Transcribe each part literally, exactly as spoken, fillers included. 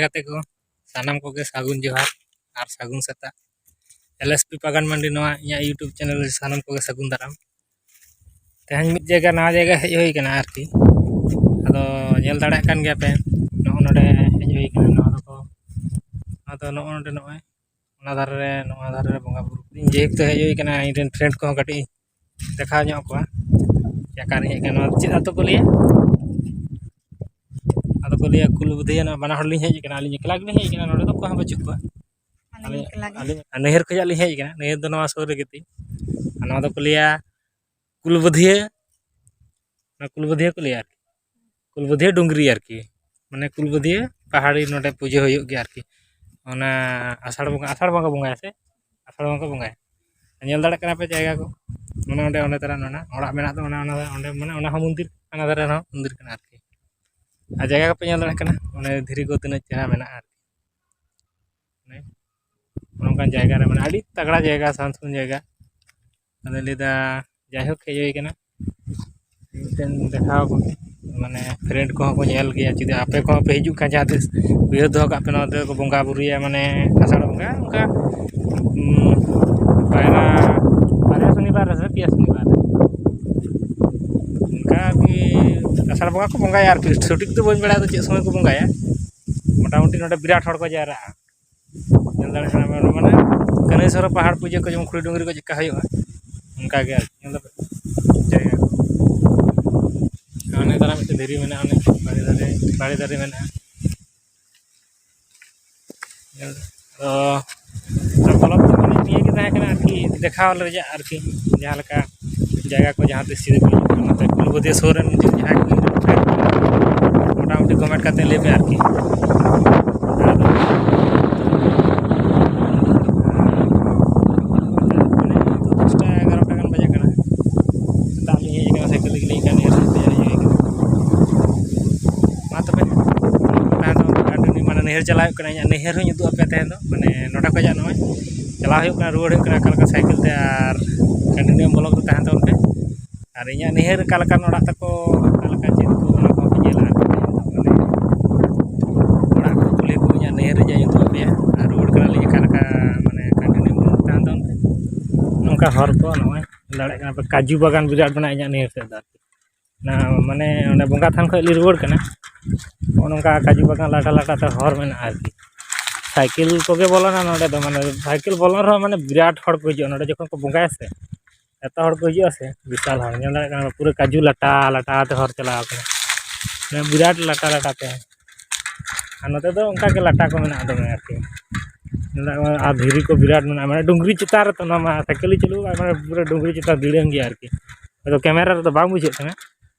ᱜᱟᱛᱮ ᱠᱚ, ᱥᱟᱱᱟᱢ ᱠᱚᱜᱮ ᱥᱟᱹᱜᱩᱱ ᱡᱚᱦᱟᱨ ᱟᱨ ᱥᱟᱹᱜᱩᱱ ᱥᱮᱛᱟᱜ᱾ ᱮᱞ ᱮᱥ ᱯᱤ ᱯᱟᱜᱟᱱ ᱢᱟᱱᱰᱤ ᱱᱚᱣᱟ ᱤᱧᱟᱹᱜ YouTube ᱪᱮᱱᱮᱞ ᱨᱮ ᱥᱟᱱᱟᱢ ᱠᱚᱜᱮ ᱥᱟᱹᱜᱩᱱ ᱫᱟᱨᱟᱢ᱾ ᱛᱮᱦᱮᱧ ᱢᱤᱫ ᱡᱟᱭᱜᱟ, ᱱᱟᱣᱟ ᱡᱟᱭᱜᱟ ᱦᱮᱡ ᱦᱩᱭ ᱠᱟᱱᱟ ᱟᱨᱠᱤ᱾ ᱟᱫᱚ ᱧᱮᱞ ᱫᱟᱲᱮᱭᱟᱜ ᱠᱟᱱ ᱜᱮᱭᱟ ᱯᱮ, ᱱᱚᱜᱼᱚ ᱱᱚᱰᱮ ᱦᱮᱡ ᱦᱩᱭ ᱠᱟᱱᱟ᱾ ᱱᱚᱣᱟ ᱫᱚᱠᱚ, ᱱᱚᱣᱟ ᱫᱚ ᱱᱚᱜᱼᱚ ᱱᱚᱰᱮ, ᱱᱚᱜᱼᱚᱭ ᱚᱱᱟ ᱫᱷᱟᱨᱮ ᱨᱮ, ᱱᱚᱣᱟ ᱫᱷᱟᱨᱮ ᱨᱮ ᱵᱚᱸᱜᱟ ᱵᱩᱨᱩ᱾ ᱤᱧ ᱡᱮᱦᱮᱛᱩ ᱦᱮᱡ ᱦᱩᱭ ᱠᱟᱱᱟ, ᱤᱧ ᱨᱮᱱ friend ᱠᱚᱦᱚᱸ ᱠᱟᱹᱴᱤᱡ ᱤᱧ ᱫᱮᱠᱷᱟᱣ ᱧᱚᱜ ᱠᱚᱣᱟ, ᱪᱮᱫ ᱞᱮᱠᱟ ᱨᱮ ᱦᱮᱡ ᱠᱟᱱᱟ᱾ ᱱᱚᱣᱟ ᱪᱮᱫ ᱟᱹᱛᱩ ᱠᱚ ᱞᱟᱹᱭᱟ? ᱟᱫᱚ ᱠᱚ ᱞᱟᱹᱭᱟ ᱠᱩᱞᱵᱩᱫᱷᱤᱭᱟᱹ᱾ ᱱᱚᱣᱟ ᱵᱟᱱᱟ ᱦᱚᱲ ᱞᱤᱧ ᱦᱮᱡ ᱠᱟᱱᱟ, ᱟᱹᱞᱤᱧ ᱮᱠᱞᱟ ᱜᱮᱞᱤᱧ ᱦᱮᱡ ᱠᱟᱱᱟ, ᱱᱚᱰᱮ ᱫᱚ ᱚᱠᱚᱭ ᱦᱚᱸ ᱵᱟᱹᱪᱩᱜ ᱠᱚᱣᱟ᱾ ᱟᱹᱞᱤᱧ ᱟᱹᱞᱤᱧ, ᱮᱠᱞᱟ ᱜᱮ᱾ ᱟᱹᱞᱤᱧ ᱟᱨ ᱱᱟᱹᱭᱦᱟᱹᱨ ᱠᱷᱚᱱᱟᱜ ᱞᱤᱧ ᱦᱮᱡ ᱠᱟᱱᱟ, ᱱᱟᱹᱭᱦᱟᱹᱨ ᱫᱚ ᱱᱚᱣᱟ ᱥᱩᱨ ᱨᱮᱜᱮ ᱛᱤᱧ᱾ ᱟᱨ ᱱᱚᱣᱟ ᱫᱚᱠᱚ ᱞᱟᱹᱭᱟ ᱠᱩᱞᱵᱩᱫᱷᱤᱭᱟᱹ, ᱚᱱᱟ ᱠᱩᱞᱵᱩᱫᱷᱤᱭᱟᱹ ᱠᱚ ᱞᱟᱹᱭᱟ ᱟᱨᱠᱤ, ᱠᱩᱞᱵᱩᱫᱷᱤᱭᱟᱹ ᱰᱩᱝᱨᱤ ᱟᱨᱠᱤ, ᱢᱟᱱᱮ ᱠᱩᱞᱵᱩᱫᱷᱤᱭᱟᱹ ᱯᱟᱦᱟᱲᱤ ᱱᱚᱰᱮ ᱯᱩᱡᱟᱹ ᱦᱩᱭᱩᱜ ᱜᱮᱭᱟ ᱟᱨᱠᱤ᱾ ᱚᱱᱟ ᱟᱥᱟᱲ ᱵᱚᱸᱜᱟ, ᱟᱥᱟᱲ ᱵᱚᱸᱜᱟ ᱵᱚᱸᱜᱟᱭᱟ ᱥᱮ, ᱟᱥᱟᱲ ᱵᱚᱸᱜᱟ ᱠᱚ ᱵᱚᱸᱜᱟᱭᱟ᱾ ᱧᱮᱞ ᱫᱟᱲᱮᱭᱟᱜ ᱠᱟᱱᱟ ᱯᱮ ᱡᱟᱭᱜᱟ ᱠᱚ, ᱢᱟᱱᱮ ᱚᱸᱰᱮ, ᱚᱸᱰᱮ ᱛᱟᱨᱟ ᱚᱱᱟ ᱚᱲᱟᱜ ᱢᱮᱱᱟᱜ ᱫᱚ, ᱚᱱᱟ, ᱚᱱᱟ ᱚᱸᱰᱮ, ᱢᱟᱱᱮ ᱚᱱᱟ ᱦᱚᱸ ᱢᱚᱱᱫᱤᱨ, ᱚᱱᱟ ᱫᱷᱟᱨᱮ ᱨᱮᱦᱚᱸ ᱢᱚᱱᱫᱤᱨ ᱠᱟᱱᱟ ᱟᱨᱠᱤ᱾ ᱟᱨ ᱡᱟᱭᱜᱟ ᱠᱚᱯᱮ ᱧᱮᱞ ᱫᱟᱲᱮᱭᱟᱜ ᱠᱟᱱᱟ, ᱚᱱᱮ ᱫᱷᱤᱨᱤ ᱠᱚ ᱛᱤᱱᱟᱹᱜ ᱪᱮᱦᱨᱟ ᱢᱮᱱᱟᱜᱼᱟ ᱟᱨᱠᱤ᱾ ᱚᱱᱮ ᱚᱱᱠᱟᱱ ᱡᱟᱭᱜᱟ ᱨᱮ, ᱢᱟᱱᱮ ᱟᱹᱰᱤ ᱛᱟᱜᱲᱟ ᱡᱟᱭᱜᱟ, ᱥᱟᱱ ᱥᱩᱱ ᱡᱟᱭᱜᱟ᱾ ᱟᱫᱚ ᱞᱟᱹᱭᱫᱟ, ᱡᱟᱭᱦᱳᱠ, ᱦᱮᱡ ᱦᱩᱭ ᱠᱟᱱᱟ᱾ ᱢᱤᱫᱴᱮᱱ ᱫᱮᱠᱷᱟᱣ ᱠᱚ, ᱢᱟᱱᱮ friend ᱠᱚᱦᱚᱸ ᱠᱚ ᱧᱮᱞ ᱜᱮᱭᱟ᱾ ᱡᱩᱫᱤ ᱟᱯᱮ ᱠᱚᱦᱚᱸ ᱯᱮ ᱦᱤᱡᱩᱜ ᱠᱷᱟᱱ ᱡᱟᱦᱟᱸ ᱛᱤᱥ, ᱩᱭᱦᱟᱹᱨ ᱫᱚᱦᱚ ᱠᱟᱜ ᱯᱮ, ᱱᱚᱣᱟ ᱫᱚᱠᱚ ᱵᱚᱸᱜᱟ ᱵᱩᱨᱩᱭᱟ, ᱢᱟᱱᱮ ᱟᱥᱟᱲ ᱵᱚᱸᱜᱟ ᱚᱱᱠᱟ, ᱩᱸ, ᱯᱟᱭᱨᱟ, ᱵᱟᱨᱭᱟ ᱥᱚᱱᱤᱵᱟᱨ ᱨᱮ ᱥᱮ ᱯᱮᱭᱟ ᱥᱚᱱᱤᱵᱟᱨ ᱨᱮ ᱚᱱᱠᱟ ᱟᱨᱠᱤ ᱟᱥᱟᱲ ᱵᱚᱸᱜᱟ ᱠᱚ ᱵᱚᱸᱜᱟᱭᱟ ᱟᱨᱠᱤ᱾ ᱥᱚᱴᱷᱤᱠ ᱫᱚ ᱵᱟᱹᱧ ᱵᱟᱲᱟᱭᱟ ᱫᱚ ᱪᱮᱫ ᱥᱚᱢᱚᱭ ᱠᱚ ᱵᱚᱸᱜᱟᱭᱟ᱾ ᱢᱚᱴᱟᱢᱩᱴᱤ ᱱᱚᱰᱮ ᱵᱤᱨᱟᱴ ᱦᱚᱲ ᱠᱚ ᱡᱟᱣᱨᱟᱜᱼᱟ᱾ ᱧᱮᱞ ᱫᱟᱲᱮᱭᱟᱜ ᱠᱟᱱᱟ ᱵᱚᱱ, ᱢᱟᱱᱮ ᱠᱟᱹᱱᱟᱹᱭ ᱥᱚᱨ ᱯᱟᱦᱟᱲ ᱯᱩᱡᱟᱹ ᱠᱚ ᱡᱮᱢᱚᱱ ᱠᱷᱩᱲᱤ ᱰᱩᱝᱨᱤ ᱠᱚ ᱪᱮᱫᱠᱟ ᱦᱩᱭᱩᱜᱼᱟ, ᱚᱱᱠᱟ ᱜᱮ ᱟᱨᱠᱤ᱾ ᱧᱮᱞ ᱫᱟᱯᱮ ᱡᱟᱭᱜᱟ ᱠᱚ᱾ ᱚᱱᱮ ᱛᱟᱨᱟ ᱢᱤᱫᱴᱮᱱ ᱫᱷᱤᱨᱤ ᱢᱮᱱᱟᱜᱼᱟ, ᱚᱱᱮ ᱵᱟᱲᱮ ᱫᱟᱨᱮ, ᱵᱟᱲᱮ ᱫᱟᱨᱮ ᱢᱮᱱᱟᱜᱼᱟ᱾ ᱧᱮᱞ ᱫᱟ-, ᱛᱚ, ᱟᱨ ᱵᱚᱞᱚ ᱠᱟᱛᱮ ᱢᱟᱱᱮ ᱱᱤᱭᱟᱹ ᱜᱮ ᱛᱟᱦᱮᱸ ᱠᱟᱱᱟ ᱟᱨᱠᱤ, ᱫᱮᱠᱷᱟᱣ ᱨᱮᱭᱟᱜ ᱟᱨᱠᱤ, ᱡᱟᱦᱟᱸ ᱞᱮᱠᱟ ᱡᱟᱭᱜᱟ ᱠᱚ, ᱡᱟᱦᱟᱸ ᱛᱤᱥ ᱡᱩᱫᱤ ᱯᱮ ᱦᱤᱡᱩᱜ ᱠᱷᱟᱱ ᱱᱚᱛᱮ ᱠᱩᱞᱵᱚᱫᱤᱭᱟᱹ ᱥᱩᱨ ᱨᱮᱱ ᱡᱩᱫᱤ ᱡᱟᱦᱟᱸᱭ ᱠᱚ, ᱢᱚᱴᱟᱢᱩᱴᱤ comment ᱠᱟᱛᱮ ᱞᱟᱹᱭ ᱯᱮ ᱟᱨᱠᱤ᱾ ᱟᱨ ᱢᱟᱱᱮ ᱱᱤᱛᱚᱜ ᱫᱚᱥᱴᱟ ᱮᱜᱟᱨᱚᱴᱟ ᱜᱟᱱ ᱵᱟᱡᱟᱜ ᱠᱟᱱᱟ᱾ ᱥᱮᱛᱟᱜ ᱞᱤᱧ ᱦᱮᱡ ᱟᱠᱟᱱᱟ, ᱥᱟᱭᱠᱮᱞ ᱛᱮᱜᱮ ᱞᱤᱧ ᱦᱮᱡ ᱟᱠᱟᱱᱟ, ᱱᱤᱭᱟᱹ ᱥᱟᱭᱠᱮᱞ ᱛᱮ ᱦᱮᱡ ᱦᱩᱭ ᱟᱠᱟᱱᱟ᱾ ᱢᱟ ᱛᱚᱵᱮ, ᱛᱟᱦᱮᱸ ᱫᱚ ᱟᱹᱰᱤ, ᱢᱟᱱᱮ ᱱᱟᱹᱭᱦᱟᱹᱨ ᱪᱟᱞᱟᱣ ᱦᱩᱭᱩᱜ ᱠᱟᱱᱟ, ᱤᱧᱟᱹᱜ ᱱᱟᱹᱭᱦᱟᱹᱨ ᱦᱚᱸᱧ ᱩᱫᱩᱜ ᱟᱯᱮᱭᱟ ᱛᱟᱦᱮᱸ ᱫᱚ, ᱢᱟᱱᱮ ᱱᱚᱰᱮ ᱠᱷᱚᱱᱟᱜ ᱱᱚᱜᱼᱚᱭ ᱪᱟᱞᱟᱣ ᱦᱩᱭᱩᱜ ᱠᱟᱱᱟ, ᱨᱩᱣᱟᱹᱲ ᱦᱩᱭᱩᱜ ᱠᱟᱱᱟ ᱚᱠᱟ ᱞᱮᱠᱟ ᱥᱟᱭᱠᱮᱞ ᱛᱮ, ᱟᱨ continuous vlog ᱨᱮ ᱛᱟᱦᱮᱸ ᱛᱟᱵᱚᱱ ᱯᱮ᱾ ᱟᱨ ᱤᱧᱟᱹᱜ ᱱᱟᱹᱭᱦᱟᱹᱨ ᱚᱠᱟ ᱞᱮᱠᱟᱱ ᱚᱲᱟᱜ ᱛᱟᱠᱚ, ᱚᱠᱟ ᱞᱮᱠᱟ ᱪᱮᱫ ᱠᱚ, ᱚᱱᱟ ᱠᱚᱦᱚᱸ ᱯᱮ ᱧᱮᱞᱟ ᱟᱨᱠᱤ᱾ ᱢᱟᱱᱮ ᱚᱲᱟᱜ ᱠᱚ ᱠᱩᱞᱤ ᱦᱚᱨ ᱠᱚ ᱱᱚᱜᱼᱚᱭ ᱧᱮᱞ ᱫᱟᱲᱮᱭᱟᱜ ᱠᱟᱱᱟ ᱯᱮ, ᱠᱟᱡᱩ ᱵᱟᱜᱟᱱ ᱵᱤᱨᱟᱴ ᱢᱮᱱᱟᱜᱼᱟ ᱤᱧᱟᱹᱜ ᱱᱤᱭᱟᱹ ᱥᱮᱫ ᱫᱚ ᱟᱨᱠᱤ᱾ ᱚᱱᱟ ᱢᱟᱱᱮ ᱚᱸᱰᱮ ᱵᱚᱸᱜᱟ ᱛᱷᱟᱱ ᱠᱷᱚᱱ ᱞᱮ ᱨᱩᱣᱟᱹᱲ ᱠᱟᱱᱟ, ᱱᱚᱜᱼᱚ ᱱᱚᱝᱠᱟ ᱠᱟᱡᱩ ᱵᱟᱜᱟᱱ ᱞᱟᱴᱟ ᱞᱟᱴᱟ ᱛᱮ ᱦᱚᱨ ᱢᱮᱱᱟᱜᱼᱟ ᱟᱨᱠᱤ᱾ ᱥᱟᱭᱠᱮᱞ ᱠᱚᱜᱮ ᱵᱚᱞᱚᱱᱟ ᱱᱚᱸᱰᱮ ᱫᱚ, ᱢᱟᱱᱮ ᱥᱟᱭᱠᱮᱞ ᱵᱚᱞᱚᱱ ᱨᱮᱦᱚᱸ ᱢᱟᱱᱮ ᱵᱤᱨᱟᱴ ᱦᱚᱲ ᱠᱚ ᱦᱤᱡᱩᱜᱼᱟ ᱱᱚᱸᱰᱮ ᱡᱚᱠᱷᱚᱱ ᱠᱚ ᱵᱚᱸᱜᱟᱭᱟ ᱥᱮ, ᱮᱛᱚ ᱦᱚᱲ ᱠᱚ ᱦᱤᱡᱩᱜᱼᱟ ᱥᱮ, ᱵᱤᱥᱟᱞ ᱦᱚᱲ᱾ ᱧᱮᱞ ᱫᱟᱲᱮᱭᱟᱜ ᱠᱟᱱᱟ ᱯᱩᱨᱟᱹ ᱠᱟᱡᱩ ᱞᱟᱴᱟ ᱞᱟᱴᱟ ᱛᱮ ᱦᱚᱨ ᱪᱟᱞᱟᱣ ᱠᱟᱱᱟ, ᱢᱟᱱᱮ ᱵᱤᱨᱟᱴ ᱞᱟᱴᱟ ᱞᱟᱴᱟ ᱛᱮ᱾ ᱟᱨ ᱱᱚᱛᱮ ᱫᱚ ᱚᱱᱠᱟ ᱜᱮ ᱞᱟᱴᱟ ᱠᱚ ᱢᱮᱱᱟᱜᱼᱟ ᱫᱚᱢᱮ ᱟᱨᱠᱤ᱾ ᱧᱮᱞ ᱫᱟᱲᱮᱭᱟᱜ ᱠᱟᱱᱟ, ᱟᱨ ᱫᱷᱤᱨᱤ ᱠᱚ ᱵᱤᱨᱟᱴ ᱢᱮᱱᱟᱜᱼᱟ, ᱢᱟᱱᱮ ᱰᱩᱝᱨᱤ ᱪᱮᱛᱟᱱ ᱨᱮᱛᱚ ᱱᱚᱣᱟ ᱢᱟ ᱥᱟᱭᱠᱮᱞ ᱪᱟᱹᱞᱩ ᱟᱠᱟᱫ, ᱢᱟᱱᱮ ᱯᱩᱨᱟᱹ ᱰᱩᱝᱨᱤ ᱪᱮᱛᱟᱱ ᱫᱤᱲᱟᱹᱝ ᱜᱮᱭᱟ ᱟᱨᱠᱤ᱾ ᱟᱫᱚ ᱠᱮᱢᱮᱨᱟ ᱨᱮᱫᱚ ᱵᱟᱝ ᱵᱩᱡᱷᱟᱹᱜ ᱠᱟᱱᱟ,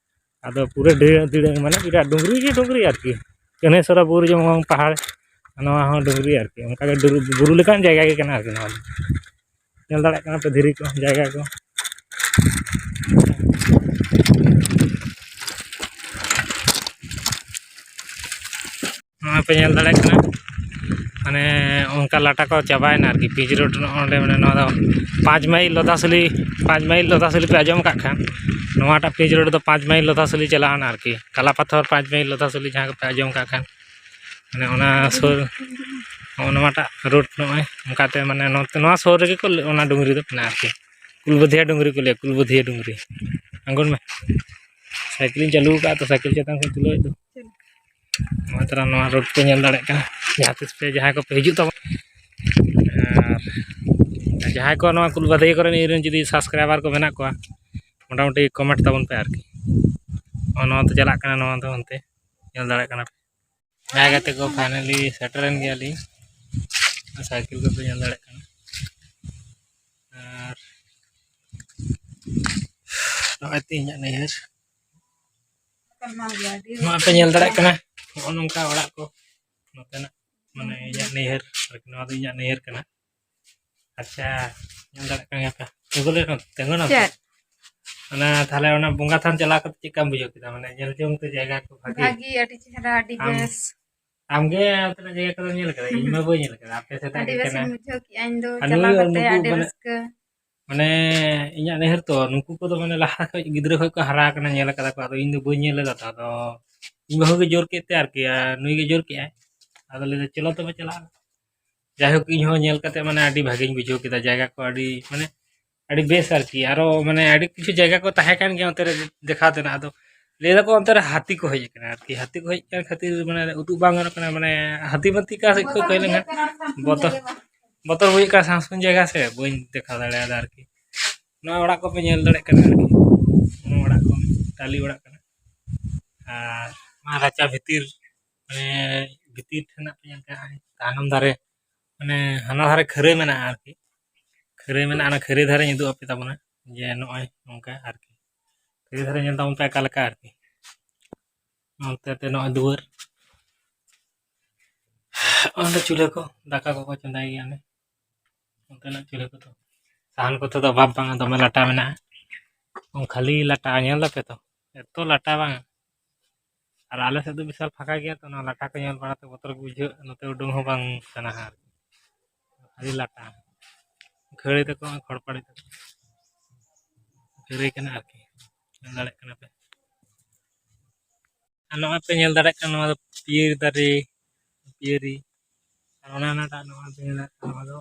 ᱟᱫᱚ ᱯᱩᱨᱟᱹ ᱰᱤᱲᱟᱹᱝ ᱰᱤᱲᱟᱹᱝ, ᱢᱟᱱᱮ ᱵᱤᱨᱟᱴ ᱰᱩᱝᱨᱤ ᱜᱮ ᱰᱩᱝᱨᱤ ᱟᱨᱠᱤ᱾ ᱠᱟᱹᱱᱦᱮᱥᱚᱨᱟ ᱵᱩᱨᱩ ᱡᱮᱢᱚᱱ ᱯᱟᱦᱟᱲ, ᱱᱚᱣᱟ ᱦᱚᱸ ᱰᱩᱝᱨᱤ ᱟᱨᱠᱤ, ᱚᱱᱠᱟᱜᱮ ᱰᱩᱨᱩ-, ᱵᱩᱨᱩ ᱞᱮᱠᱟᱱ ᱡᱟᱭᱜᱟ ᱜᱮ ᱠᱟᱱᱟ ᱟᱨᱠᱤ ᱱᱚᱣᱟ ᱫᱚ᱾ ᱧᱮᱞ ᱫᱟᱲᱮᱭᱟᱜ ᱠᱟᱱᱟ ᱯᱮ ᱫᱷᱤᱨᱤ ᱠᱚ, ᱡᱟᱭᱜᱟ ᱠᱚ᱾ ᱱᱚᱣᱟ ᱯᱮ ᱧᱮᱞ ᱫᱟᱲᱮᱭᱟᱜ ᱠᱟᱱᱟ, ᱢᱟᱱᱮ ᱚᱱᱠᱟ ᱞᱟᱴᱟ ᱠᱚ ᱪᱟᱵᱟᱭᱮᱱᱟ ᱟᱨᱠᱤ᱾ ᱯᱤᱪ ᱨᱳᱰ ᱱᱚᱜᱼᱚ ᱱᱚᱰᱮ, ᱢᱟᱱᱮ ᱱᱚᱣᱟ ᱫᱚ ᱯᱟᱸᱪ ᱢᱟᱭᱤᱞ ᱞᱚᱫᱷᱟᱥᱩᱞᱤ, ᱯᱟᱸᱪ ᱢᱟᱭᱤᱞ ᱞᱚᱫᱷᱟᱥᱩᱞᱤ ᱯᱮ ᱟᱸᱡᱚᱢ ᱟᱠᱟᱫ ᱠᱷᱟᱱ, ᱱᱚᱣᱟᱴᱟᱜ ᱯᱤᱪ ᱨᱳᱰ ᱫᱚ ᱯᱟᱸᱪ ᱢᱟᱭᱤᱞ ᱞᱚᱫᱷᱟᱥᱩᱞᱤ ᱪᱟᱞᱟᱣᱮᱱᱟ ᱟᱨᱠᱤ᱾ ᱠᱟᱞᱟ ᱯᱟᱛᱷᱚᱨ ᱯᱟᱸᱪ ᱢᱟᱭᱤᱞ ᱞᱚᱫᱷᱟᱥᱩᱞᱤ ᱡᱟᱦᱟᱸ ᱠᱚᱯᱮ ᱟᱸᱡᱚᱢ ᱟᱠᱟᱫ ᱠᱷᱟᱱ, ᱢᱟᱱᱮ ᱚᱱᱟ ᱥᱩᱨ, ᱱᱚᱜᱼᱚ ᱱᱚᱣᱟᱴᱟᱜ ᱨᱳᱰ ᱱᱚᱜᱼᱚᱭ ᱚᱱᱠᱟᱛᱮ, ᱢᱟᱱᱮ ᱱᱚᱛᱮ, ᱱᱚᱣᱟ ᱥᱩᱨ ᱨᱮᱜᱮ ᱠᱚ, ᱚᱱᱟ ᱰᱩᱝᱨᱤ ᱫᱚ ᱢᱮᱱᱟᱜᱼᱟ ᱟᱨᱠᱤ᱾ ᱠᱩᱞᱵᱟᱹᱫᱷᱤᱭᱟ ᱰᱩᱝᱨᱤ ᱠᱚ ᱞᱟᱹᱭᱟ, ᱠᱩᱞᱵᱟᱹᱫᱷᱤᱭᱟ ᱰᱩᱝᱨᱤ᱾ ᱟᱬᱜᱚᱱ ᱢᱮ, ᱥᱟᱭᱠᱮᱞᱤᱧ ᱪᱟᱹᱞᱩ ᱟᱠᱟᱫᱼᱟ ᱛᱚ, ᱥᱟᱭᱠᱮᱞ ᱪᱮᱛᱟᱱ ᱠᱷᱚᱱ ᱛᱩᱞᱟᱹᱣ ᱫᱚ᱾ ᱱᱚᱣᱟ ᱛᱚᱨᱟ ᱱᱚᱣᱟ ᱨᱳᱰ ᱯᱮ ᱧᱮᱞ ᱫᱟᱲᱮᱭᱟᱜ ᱠᱟᱱᱟ, ᱡᱟᱦᱟᱸ ᱛᱤᱥ ᱯᱮ ᱡᱟᱦᱟᱸᱭ ᱠᱚᱯᱮ ᱦᱤᱡᱩᱜ ᱛᱟᱵᱚᱱ, ᱟᱨ ᱡᱟᱦᱟᱸᱭ ᱠᱚ ᱱᱚᱣᱟ ᱠᱩᱞᱵᱟᱹᱫᱷᱤᱭᱟ ᱠᱚᱨᱮᱱ ᱤᱧ ᱨᱮᱱ ᱡᱩᱫᱤ ᱥᱟᱵᱥᱠᱨᱟᱭᱵᱟᱨ ᱠᱚ ᱢᱮᱱᱟᱜ ᱠᱚᱣᱟ, ᱢᱚᱴᱟᱢᱩᱴᱤ ᱠᱚᱢᱮᱱᱴ ᱛᱟᱵᱚᱱ ᱯᱮ ᱟᱨᱠᱤ᱾ ᱱᱚᱜᱼᱚ ᱱᱚᱣᱟ ᱛᱮ ᱪᱟᱞᱟᱜ ᱠᱟᱱᱟ, ᱱᱚᱣᱟ ᱫᱚ ᱚᱱᱛᱮ ᱧᱮᱞ ᱫᱟᱲᱮᱭᱟᱜ ᱠᱟᱱᱟ ᱯᱮ᱾ ᱦᱮᱸ ᱜᱟᱛᱮ ᱠᱚ, finally ᱥᱮᱴᱮᱨᱮᱱ ᱜᱮᱭᱟᱞᱤᱧ᱾ ᱥᱟᱭᱠᱮᱞ ᱠᱚᱯᱮ ᱧᱮᱞ ᱫᱟᱲᱮᱭᱟᱜ ᱠᱟᱱᱟ᱾ ᱟᱨ ᱱᱚᱜᱼᱚᱭ ᱛᱚ ᱤᱧᱟᱹᱜ ᱱᱟᱹᱭᱦᱟᱹᱨ᱾ ᱱᱚᱣᱟ ᱯᱮ ᱧᱮᱞ ᱫᱟᱲᱮᱭᱟᱜ ᱠᱟᱱᱟ, ᱱᱚᱜᱼᱚ ᱱᱚᱝᱠᱟ ᱚᱲᱟᱜ ᱠᱚ ᱱᱚᱛᱮᱱᱟᱜ, ᱢᱟᱱᱮ ᱤᱧᱟᱹᱜ ᱱᱟᱹᱭᱦᱟᱹᱨ ᱟᱨᱠᱤ, ᱱᱚᱣᱟ ᱫᱚ ᱤᱧᱟᱹᱜ ᱱᱟᱹᱭᱦᱟᱹᱨ ᱠᱟᱱᱟ᱾ ᱟᱪᱪᱷᱟ, ᱧᱮᱞ ᱫᱟᱲᱮᱭᱟᱜ ᱠᱟᱱ ᱜᱮᱭᱟ ᱯᱮ, ᱛᱤᱸᱜᱩ ᱞᱮᱱ, ᱛᱤᱸᱜᱩ ᱱᱟᱢ᱾ ᱪᱮᱫ? ᱚᱱᱟ ᱛᱟᱦᱞᱮ ᱚᱱᱟ ᱵᱚᱸᱜᱟ ᱛᱷᱟᱱ ᱪᱟᱞᱟᱣ ᱠᱟᱛᱮ ᱪᱮᱫ ᱞᱮᱠᱟᱢ ᱵᱩᱡᱷᱟᱹᱣ ᱠᱮᱫᱟ? ᱢᱟᱱᱮ ᱧᱮᱞ ᱡᱚᱝ ᱛᱮ ᱡᱟᱭᱜᱟ ᱠᱚ ᱵᱷᱟᱜᱮ? ᱵᱷᱟᱜᱮ, ᱟᱹᱰᱤ ᱪᱮᱦᱨᱟ, ᱟᱹᱰᱤ ᱟᱢ, ᱵᱮᱥ᱾ ᱟᱢᱜᱮ ᱚᱱᱛᱮᱱᱟᱜ ᱡᱟᱭᱜᱟ ᱠᱚᱫᱚᱢ ᱧᱮᱞ ᱠᱟᱫᱟ? ᱤᱧ ᱢᱟ ᱵᱟᱹᱧ ᱧᱮᱞ ᱠᱟᱫᱟ, ᱟᱯᱮ ᱥᱮᱫᱟᱜ ᱟᱹᱰᱤ ᱜᱮ ᱵᱮᱥ ᱠᱟᱱᱟ᱾ ᱤᱧ ᱵᱩᱡᱷᱟᱹᱣ ᱠᱮᱜᱼᱟ ᱤᱧ ᱫᱚ, ᱟᱨ ᱪᱟᱞᱟᱣ ᱱᱩᱭ ᱠᱟᱛᱮ ᱱᱩᱠᱩ ᱟᱹᱰᱤ ᱢᱟᱱᱮ, ᱨᱟᱹᱥᱠᱟᱹ᱾ ᱢᱟᱱᱮ ᱤᱧᱟᱹᱜ ᱱᱟᱹᱭᱦᱟᱹᱨ ᱛᱚ, ᱱᱩᱠᱩ ᱠᱚᱫᱚ ᱢᱟᱱᱮ ᱞᱟᱦᱟ ᱠᱷᱚᱡ ᱜᱤᱫᱽᱨᱟᱹ ᱠᱷᱚᱡ ᱠᱚ ᱦᱟᱨᱟ ᱟᱠᱟᱱᱟ, ᱧᱮᱞ ᱠᱟᱫᱟ ᱠᱚ, ᱟᱫᱚ ᱤᱧ ᱫᱚ ᱵᱟᱹᱧ ᱧᱮᱞ ᱞᱮᱫᱟ ᱛᱚ, ᱟᱫᱚ ᱤᱧ ᱵᱟᱹᱦᱩ ᱜᱮ ᱡᱳᱨ ᱠᱮᱫ ᱛᱮ ᱟᱨᱠᱤ, ᱟᱨ ᱱᱩᱭ ᱜᱮ ᱡᱳᱨ ᱠᱮᱜᱼᱟᱭ, ᱟᱫᱚ ᱞᱟᱹᱭᱫᱟ ᱪᱚᱞᱚ ᱛᱚᱵᱮ ᱪᱟᱞᱟᱜ ᱟᱞᱮ᱾ ᱡᱟᱭᱦᱳᱠ, ᱤᱧ ᱦᱚᱸ ᱧᱮᱞ ᱠᱟᱛᱮ ᱢᱟᱱᱮ ᱟᱹᱰᱤ ᱵᱷᱟᱜᱮᱧ ᱵᱩᱡᱷᱟᱹᱣ ᱠᱮᱫᱟ, ᱡᱟᱭᱜᱟ ᱠᱚ ᱟᱹᱰᱤ ᱢᱟᱱᱮ ᱟᱹᱰᱤ ᱵᱮᱥ ᱟᱨᱠᱤ᱾ ᱟᱨᱚ ᱢᱟᱱᱮ ᱟᱹᱰᱤ ᱠᱤᱪᱷᱩ ᱡᱟᱭᱜᱟ ᱠᱚ ᱛᱟᱦᱮᱸ ᱠᱟᱱ ᱜᱮᱭᱟ ᱚᱱᱛᱮ ᱨᱮ ᱫᱮᱠᱷᱟᱣ ᱛᱮᱱᱟᱜ, ᱟᱫᱚ ᱞᱟᱹᱭ ᱫᱟᱠᱚ ᱚᱱᱛᱮ ᱨᱮ ᱦᱟᱹᱛᱤ ᱠᱚ ᱦᱮᱡ ᱟᱠᱟᱱᱟ ᱟᱨᱠᱤ᱾ ᱦᱟᱹᱛᱤ ᱠᱚ ᱦᱮᱡ ᱟᱠᱟᱱ ᱠᱷᱟᱹᱛᱤᱨ ᱢᱟᱱᱮ ᱩᱫᱩᱜ ᱵᱟᱝ ᱜᱟᱱᱚᱜ ᱠᱟᱱᱟ, ᱢᱟᱱᱮ ᱦᱟᱹᱛᱤ ᱢᱟᱹᱛᱤ ᱚᱠᱟ ᱥᱮᱫ ᱠᱷᱚᱱ ᱠᱚ ᱦᱮᱡ ᱞᱮᱱᱠᱷᱟᱱ ᱵᱚᱛᱚᱨ, ᱵᱚᱛᱚᱨ ᱵᱩᱡᱷᱟᱹᱜ ᱠᱟᱱᱟ, ᱥᱟᱦᱟᱱ ᱥᱩᱱ ᱡᱟᱭᱜᱟ ᱥᱮ ᱵᱟᱹᱧ ᱫᱮᱠᱷᱟᱣ ᱫᱟᱲᱮᱭᱟᱫᱟ ᱟᱨᱠᱤ᱾ ᱱᱚᱣᱟ ᱚᱲᱟᱜ ᱠᱚᱯᱮ ᱧᱮᱞ ᱫᱟᱲᱮᱭᱟᱜ ᱠᱟᱱᱟ ᱟᱨᱠᱤ, ᱱᱚᱣᱟ ᱚᱲᱟᱜ ᱠᱚ ᱴᱟᱹᱞᱤ ᱚᱲᱟᱜ ᱠᱟᱱᱟ᱾ ᱟᱨ ᱱᱚᱣᱟ ᱨᱟᱪᱟ ᱵᱷᱤᱛᱤᱨ, ᱢᱟᱱᱮ ᱵᱷᱤᱛᱤᱨ ᱴᱷᱮᱱᱟᱜ ᱯᱮ ᱧᱮᱞ ᱠᱟᱜᱼᱟ, ᱛᱟᱭᱱᱚᱢ ᱫᱷᱟᱨᱮ ᱢᱟᱱᱮ ᱦᱟᱱᱟ ᱫᱷᱟᱨᱮ ᱠᱷᱟᱹᱨᱟᱹᱭ ᱢᱮᱱᱟᱜᱼᱟ ᱟᱨᱠᱤ, ᱠᱷᱟᱹᱨᱟᱹᱭ ᱢᱮᱱᱟᱜᱼᱟ, ᱚᱱᱟ ᱠᱷᱟᱹᱨᱟᱹᱭ ᱫᱷᱟᱨᱮᱧ ᱩᱫᱩᱜ ᱟᱯᱮ ᱛᱟᱵᱚᱱᱟ ᱡᱮ ᱱᱚᱜᱼᱚᱭ ᱱᱚᱝᱠᱟ ᱟᱨᱠᱤ᱾ ᱠᱷᱟᱹᱨᱟᱹᱭ ᱫᱷᱟᱨᱮ ᱧᱮᱞ ᱛᱟᱵᱚᱱ ᱯᱮ ᱚᱠᱟ ᱞᱮᱠᱟ ᱟᱨᱠᱤ᱾ ᱚᱱᱛᱮ ᱛᱮ ᱱᱚᱜᱼᱚᱭ ᱫᱩᱣᱟᱹᱨ, ᱚᱸᱰᱮ ᱪᱩᱞᱦᱟᱹ ᱠᱚ, ᱫᱟᱠᱟ ᱠᱚᱠᱚ ᱪᱚᱸᱫᱟᱭ ᱜᱮᱭᱟ ᱚᱸᱰᱮ᱾ ᱚᱱᱛᱮᱱᱟᱜ ᱪᱩᱞᱦᱟᱹ ᱠᱚᱫᱚ, ᱥᱟᱦᱟᱱ ᱠᱚᱛᱮ ᱫᱚ ᱚᱵᱷᱟᱵᱽ ᱵᱟᱝᱟ, ᱫᱚᱢᱮ ᱞᱟᱴᱟ ᱢᱮᱱᱟᱜᱼᱟ᱾ ᱠᱷᱟᱹᱞᱤ ᱞᱟᱴᱟ, ᱧᱮᱞ ᱫᱟᱯᱮ ᱛᱚ, ᱮᱛᱚ ᱞᱟᱴᱟ ᱵᱟᱝ᱾ ᱟᱨ ᱟᱞᱮ ᱥᱮᱫ ᱫᱚ ᱵᱤᱥᱟᱞ ᱯᱷᱟᱸᱠᱟ ᱜᱮᱭᱟ ᱛᱚ, ᱚᱱᱟ ᱞᱟᱴᱟ ᱠᱚ ᱧᱮᱞ ᱵᱟᱲᱟᱛᱮ ᱵᱚᱛᱚᱨ ᱜᱮ ᱵᱩᱡᱷᱟᱹᱜ, ᱱᱚᱛᱮ ᱩᱰᱩᱝ ᱦᱚᱸ ᱵᱟᱝ ᱥᱟᱱᱟᱣᱟ ᱟᱨᱠᱤ᱾ ᱠᱷᱟᱹᱞᱤ ᱞᱟᱴᱟ, ᱠᱷᱟᱹᱲᱤ ᱛᱟᱠᱚ, ᱠᱷᱚᱲᱯᱟᱲᱤ ᱛᱟᱠᱚ, ᱠᱷᱟᱹᱨᱟᱹᱭ ᱠᱟᱱᱟ ᱟᱨᱠᱤ, ᱧᱮᱞ ᱫᱟᱲᱮᱭᱟᱜ ᱠᱟᱱᱟ ᱯᱮ᱾ ᱟᱨ ᱱᱚᱜᱼᱚᱭ ᱯᱮ ᱧᱮᱞ ᱫᱟᱲᱮᱭᱟᱜ ᱠᱟᱱᱟ, ᱱᱚᱣᱟ ᱫᱚ ᱯᱤᱭᱟᱹᱨᱤ ᱫᱟᱨᱮ, ᱯᱤᱭᱟᱹᱨᱤ᱾ ᱟᱨ ᱚᱱᱟ ᱚᱱᱟᱴᱟᱜ ᱱᱚᱣᱟ ᱯᱮ ᱧᱮᱞ ᱫᱟᱲᱮᱭᱟᱜ ᱠᱟᱱᱟ, ᱱᱚᱣᱟ ᱫᱚ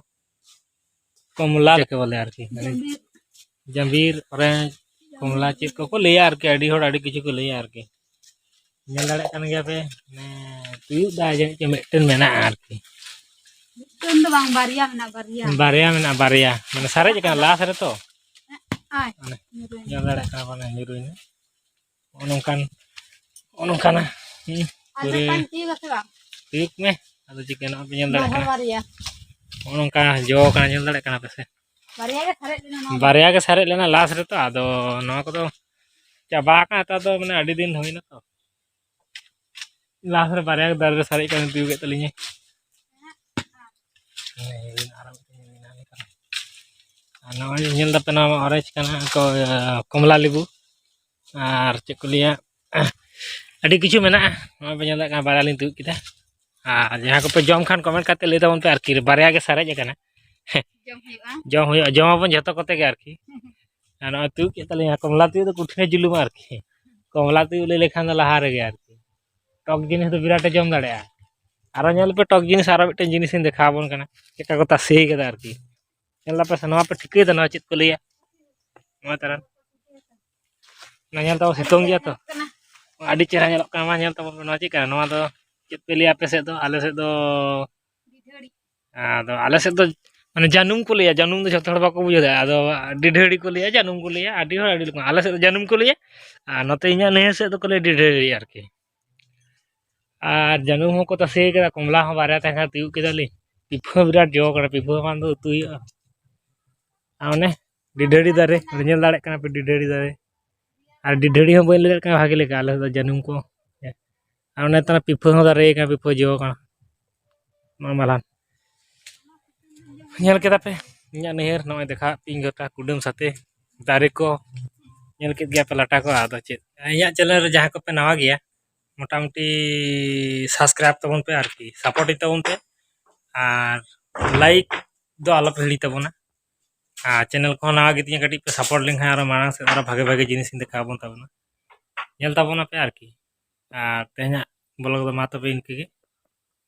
ᱠᱚᱢᱞᱟ ᱡᱟᱠᱮ ᱵᱚᱞᱮ ᱟᱨᱠᱤ, ᱢᱟᱱᱮ ᱡᱟᱢᱵᱤᱨ, ᱚᱨᱮᱧᱡᱽ, ᱠᱚᱢᱞᱟ, ᱪᱮᱫ ᱠᱚᱠᱚ ᱞᱟᱹᱭᱟ ᱟᱨᱠᱤ, ᱟᱹᱰᱤ ᱦᱚᱲ ᱟᱹᱰᱤ ᱠᱤᱪᱷᱩ ᱠᱚ ᱞᱟᱹᱭᱟ ᱟᱨᱠᱤ᱾ ᱧᱮᱞ ᱫᱟᱲᱮᱭᱟᱜ ᱠᱟᱱ ᱜᱮᱭᱟ ᱯᱮ, ᱢᱟᱱᱮ ᱛᱩᱭᱩᱫ ᱫᱟᱭ ᱡᱟᱹᱱᱤᱡ ᱪᱚᱝ, ᱢᱤᱫᱴᱮᱱ ᱢᱮᱱᱟᱜᱼᱟ ᱟᱨᱠᱤ᱾ ᱢᱤᱫᱴᱮᱱ ᱫᱚ ᱵᱟᱝ, ᱵᱟᱨᱭᱟ ᱢᱮᱱᱟᱜᱼᱟ, ᱵᱟᱨᱭᱟ᱾ ᱵᱟᱨᱭᱟ ᱢᱮᱱᱟᱜᱼᱟ, ᱵᱟᱨᱭᱟ, ᱢᱟᱱᱮ ᱥᱟᱨᱮᱡ ᱟᱠᱟᱱᱟ ᱞᱟᱥ ᱨᱮᱛᱚ᱾ ᱟᱭ, ᱢᱟᱱᱮ ᱧᱩᱨᱩᱭᱮᱱᱟ᱾ ᱧᱮᱞ ᱫᱟᱲᱮᱭᱟᱜ ᱠᱟᱱᱟ ᱵᱚᱱ, ᱧᱩᱨᱩᱭᱮᱱᱟ᱾ ᱱᱚᱜᱼᱚ ᱱᱚᱝᱠᱟᱱ, ᱱᱚᱜᱼᱚ ᱱᱚᱝᱠᱟᱱᱟ᱾ ᱦᱩᱸ, ᱟᱨ ᱯᱩᱨᱟᱹ ᱢᱤᱫᱴᱟᱝ ᱛᱤᱭᱩᱜ ᱟᱥᱮ ᱵᱟᱝ? ᱛᱤᱭᱩᱜ ᱢᱮ, ᱟᱫᱚ ᱪᱤᱠᱟᱹᱭᱱᱟ ᱯᱮ ᱧᱮᱞ ᱫᱟᱲᱮᱭᱟᱜ ᱫᱚᱦᱚ ᱠᱟᱱᱟ᱾ ᱵᱟᱨᱭᱟ᱾ ᱱᱚᱜᱼᱚ ᱱᱚᱝᱠᱟ ᱡᱚ ᱠᱟᱱᱟ, ᱧᱮᱞ ᱫᱟᱲᱮᱭᱟᱜ ᱠᱟᱱᱟ ᱯᱮ ᱥᱮ? ᱵᱟᱨᱭᱟ ᱜᱮ ᱥᱟᱨᱮᱡ ᱞᱮᱱᱟ ᱱᱚᱣᱟ ᱫᱚ᱾ ᱵᱟᱨᱭᱟ ᱜᱮ ᱥᱟᱨᱮᱡ ᱞᱮᱱᱟ ᱞᱟᱥ ᱨᱮᱛᱚ, ᱟᱫᱚ ᱱᱚᱣᱟ ᱠᱚᱫᱚ ᱪᱟᱵᱟ ᱟᱠᱟᱱᱟ ᱱᱮᱛᱟᱨ ᱫᱚ, ᱢᱟᱱᱮ ᱟᱹᱰᱤ ᱫᱤᱱ ᱦᱩᱭᱱᱟ ᱛᱚ᱾ ᱞᱟᱥ ᱨᱮ ᱵᱟᱨᱭᱟ ᱜᱮ ᱫᱟᱨᱮ ᱨᱮ ᱥᱟᱨᱮᱡ ᱠᱟᱱᱟ, ᱛᱤᱭᱩᱜ ᱠᱮᱫ ᱛᱟᱹᱞᱤᱧᱟᱭ᱾ ᱟᱨ ᱱᱚᱜᱼᱚᱭ ᱧᱮᱞ ᱫᱟᱯᱮ, ᱱᱚᱣᱟ ᱢᱟ orange ᱠᱟᱱᱟ, ᱠᱚ, ᱠᱚᱢᱞᱟ ᱞᱮᱵᱩ᱾ ᱟᱨ ᱪᱮᱫ ᱠᱚ ᱞᱟᱹᱭᱟ, ᱟᱹᱰᱤ ᱠᱤᱪᱷᱩ ᱢᱮᱱᱟᱜᱼᱟ᱾ ᱱᱚᱜᱼᱚᱭ ᱯᱮ ᱧᱮᱞ ᱫᱟᱲᱮᱭᱟᱜ ᱠᱟᱱᱟ, ᱵᱟᱨᱭᱟ ᱞᱤᱧ ᱛᱩᱫ ᱠᱮᱫᱟ᱾ ᱟᱨ ᱡᱟᱦᱟᱸᱭ ᱠᱚᱯᱮ ᱡᱚᱢ ᱠᱷᱟᱱ comment ᱠᱟᱛᱮ ᱞᱟᱹᱭ ᱛᱟᱵᱚᱱ ᱯᱮ ᱟᱨᱠᱤ, ᱵᱟᱨᱭᱟ ᱜᱮ ᱥᱟᱨᱮᱡ ᱟᱠᱟᱱᱟ᱾ ᱡᱚᱢ ᱦᱩᱭᱩᱜᱼᱟ᱾ ᱡᱚᱢ ᱦᱩᱭᱩᱜᱼᱟ, ᱡᱚᱢ ᱟᱵᱚᱱ ᱡᱷᱚᱛᱚ ᱠᱚᱛᱮ ᱜᱮ ᱟᱨᱠᱤ᱾ ᱟᱨ ᱱᱚᱜᱼᱚᱭ ᱛᱩᱫ ᱠᱮᱫ ᱛᱟᱹᱞᱤᱧᱟ, ᱠᱚᱢᱞᱟ ᱛᱩᱫ ᱫᱚ ᱠᱚᱴᱷᱤᱱᱮ ᱡᱩᱞᱩᱢᱟ ᱟᱨᱠᱤ᱾ ᱠᱚᱢᱞᱟ ᱛᱩᱫ ᱞᱟᱹᱭ ᱞᱮᱠᱷᱟᱱ ᱫᱚ ᱞᱟᱦᱟ ᱨᱮᱜᱮ ᱟᱨᱠᱤ᱾ ᱴᱚᱠ ᱡᱤᱱᱤᱥ ᱫᱚ ᱵᱤᱨᱟᱴᱮ ᱡᱚᱢ ᱫᱟᱲᱮᱭᱟᱜᱼᱟ᱾ ᱟᱨᱚ ᱧᱮᱞ ᱯᱮ, ᱴᱚᱠ ᱡᱤᱱᱤᱥ ᱟᱨᱚ ᱢᱤᱫᱴᱮᱱ ᱡᱤᱱᱤᱥᱤᱧ ᱫᱮᱠᱷᱟᱣ ᱟᱵᱚᱱ ᱠᱟᱱᱟ, ᱪᱮᱫᱠᱟ ᱠᱚ ᱛᱟᱥᱮ ᱠᱟᱫᱟ ᱟᱨᱠᱤ᱾ ᱧᱮᱞ ᱫᱟᱯᱮ ᱥᱮ, ᱱᱚᱣᱟ ᱯᱮ ᱴᱷᱤᱠᱟᱹᱭᱮᱫᱟ, ᱱᱚᱣᱟ ᱪᱮᱫ ᱠᱚ ᱞᱟᱹᱭᱟ? ᱱᱚᱣᱟ ᱛᱟᱨᱟ, ᱱᱚᱣᱟ ᱧᱮᱞ ᱛᱟᱵᱚᱱ, ᱥᱤᱛᱩᱝ ᱜᱮᱭᱟ ᱛᱚ, ᱟᱹᱰᱤ ᱪᱮᱦᱨᱟ ᱧᱮᱞᱚᱜ ᱠᱟᱱᱟ᱾ ᱢᱟ ᱧᱮᱞ ᱛᱟᱵᱚᱱ ᱯᱮ, ᱱᱚᱣᱟ ᱪᱮᱫ ᱠᱟᱱᱟ? ᱱᱚᱣᱟ ᱫᱚ ᱪᱮᱫ ᱯᱮ ᱞᱟᱹᱭᱟ ᱟᱯᱮ ᱥᱮᱫ ᱫᱚ? ᱟᱞᱮ ᱥᱮᱫ ᱫᱚ, ᱟᱫᱚ ᱟᱞᱮ ᱥᱮᱫ ᱫᱚ ᱢᱟᱱᱮ ᱡᱟᱹᱱᱩᱢ ᱠᱚ ᱞᱟᱹᱭᱟ, ᱡᱟᱹᱱᱩᱢ ᱫᱚ ᱡᱚᱛᱚ ᱦᱚᱲ ᱵᱟᱠᱚ ᱵᱩᱡᱷᱟᱹᱣ ᱫᱟᱲᱮᱭᱟᱜᱼᱟ᱾ ᱟᱫᱚ ᱰᱤᱰᱷᱟᱹᱲᱤ ᱠᱚ ᱞᱟᱹᱭᱟ, ᱡᱟᱹᱱᱩᱢ ᱠᱚ ᱞᱟᱹᱭᱟ, ᱟᱹᱰᱤ ᱦᱚᱲ ᱟᱹᱰᱤ ᱨᱚᱠᱚᱢ᱾ ᱟᱞᱮ ᱥᱮᱫ ᱫᱚ ᱡᱟᱹᱱᱩᱢ ᱠᱚ ᱞᱟᱹᱭᱟ, ᱟᱨ ᱱᱚᱛᱮ ᱤᱧᱟᱹᱜ ᱱᱟᱹᱭᱦᱟᱹᱨ ᱥᱮᱫ ᱫᱚᱠᱚ ᱞᱟᱹᱭᱟ ᱰᱤᱰᱷᱟᱹᱲᱤ ᱟᱨᱠᱤ᱾ ᱟᱨ ᱡᱟᱹᱱᱩᱢ ᱦᱚᱸᱠᱚ ᱛᱟᱥᱮ ᱠᱟᱫᱟ, ᱠᱚᱢᱞᱟ ᱦᱚᱸ ᱵᱟᱨᱭᱟ ᱛᱟᱦᱮᱸ ᱠᱟᱱᱟ, ᱛᱤᱭᱳᱜ ᱠᱮᱫᱟᱞᱤᱧ᱾ ᱯᱤᱯᱷᱟᱹ ᱵᱤᱨᱟᱴ ᱡᱚ ᱠᱟᱱᱟ, ᱯᱤᱯᱷᱟᱹ ᱵᱟᱝ ᱫᱚ ᱩᱛᱩ ᱦᱩᱭᱩᱜᱼᱟ᱾ ᱟᱨ ᱚᱱᱮ ᱰᱤᱰᱷᱟᱹᱲᱤ ᱫᱟᱨᱮ, ᱚᱸᱰᱮ ᱧᱮᱞ ᱫᱟᱲᱮᱭᱟᱜ ᱠᱟᱱᱟ ᱯᱮ, ᱰᱤᱰᱷᱟᱹᱲᱤ ᱫᱟᱨᱮ᱾ ᱟᱨ ᱰᱤᱰᱷᱟᱹᱲᱤ ᱦᱚᱸ ᱵᱟᱹᱧ ᱞᱟᱹᱭ ᱫᱟᱲᱮᱭᱟᱜ ᱠᱟᱱᱟ ᱵᱷᱟᱜᱮ ᱞᱮᱠᱟ, ᱟᱞᱮ ᱥᱮᱫ ᱫᱚ ᱡᱟᱹᱱᱩᱢ ᱠᱚ᱾ ᱟᱨ ᱚᱱᱮ ᱛᱟᱨᱟ ᱯᱤᱯᱷᱟᱹ ᱦᱚᱸ ᱫᱟᱨᱮ ᱠᱟᱱᱟ, ᱯᱤᱯᱷᱟᱹ ᱡᱚ ᱠᱟᱱᱟ᱾ ᱱᱚᱜᱼᱚᱭ ᱢᱟᱞᱦᱟᱱ᱾ ᱧᱮᱞ ᱠᱮᱫᱟ ᱯᱮ ᱤᱧᱟᱹᱜ ᱱᱟᱹᱭᱦᱟᱹᱨ, ᱱᱚᱜᱼᱚᱭ ᱫᱮᱠᱷᱟᱣᱟᱫ ᱯᱮᱭᱟᱹᱧ ᱜᱚᱴᱟ ᱠᱩᱰᱟᱹᱢ ᱥᱟᱛᱮ ᱫᱟᱨᱮ ᱠᱚ᱾ ᱧᱮᱞ ᱠᱮᱫ ᱜᱮᱭᱟ ᱯᱮ ᱞᱟᱴᱟ ᱠᱚ, ᱟᱫᱚ ᱪᱮᱫ, ᱤᱧᱟᱹᱜ ᱪᱮᱱᱮᱞ ᱨᱮ ᱡᱟᱦᱟᱸᱭ ᱠᱚᱯᱮ ᱱᱟᱣᱟ ᱜᱮᱭᱟ, ᱢᱚᱴᱟᱢᱩᱴᱤ ᱥᱟᱵᱥᱠᱨᱟᱭᱤᱵᱽ ᱛᱟᱵᱚᱱ ᱯᱮ ᱟᱨᱠᱤ, ᱥᱟᱯᱳᱨᱴᱤᱧ ᱛᱟᱵᱚᱱ ᱯᱮ᱾ ᱟᱨ ᱞᱟᱭᱤᱠ ᱫᱚ ᱟᱞᱚᱯᱮ ᱦᱤᱲᱤᱧ ᱛᱟᱵᱚᱱᱟ᱾ ᱟᱨ ᱪᱮᱱᱮᱞ ᱠᱚᱦᱚᱸ ᱱᱟᱣᱟ ᱜᱮᱛᱤᱧᱟ, ᱠᱟᱹᱴᱤᱡ ᱯᱮ ᱥᱟᱯᱳᱨᱴ ᱞᱮᱱᱠᱷᱟᱱ ᱟᱨᱚ ᱢᱟᱲᱟᱝ ᱥᱮᱫ ᱟᱨᱚ ᱵᱷᱟᱜᱮ ᱵᱷᱟᱜᱮ ᱡᱤᱱᱤᱥᱤᱧ ᱫᱮᱠᱷᱟᱣ ᱟᱵᱚᱱ ᱛᱟᱵᱚᱱᱟ, ᱧᱮᱞ ᱛᱟᱵᱚᱱᱟᱯᱮ ᱟᱨᱠᱤ᱾ ᱟᱨ ᱛᱮᱦᱮᱧᱟᱜ ᱵᱞᱚᱜ ᱫᱚ ᱢᱟ ᱛᱚᱵᱮ ᱤᱱᱠᱟᱹ ᱜᱮ,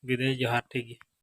ᱵᱤᱫᱟᱹᱭ, ᱡᱚᱦᱟᱨ, ᱴᱷᱤᱠ ᱜᱮᱭᱟ᱾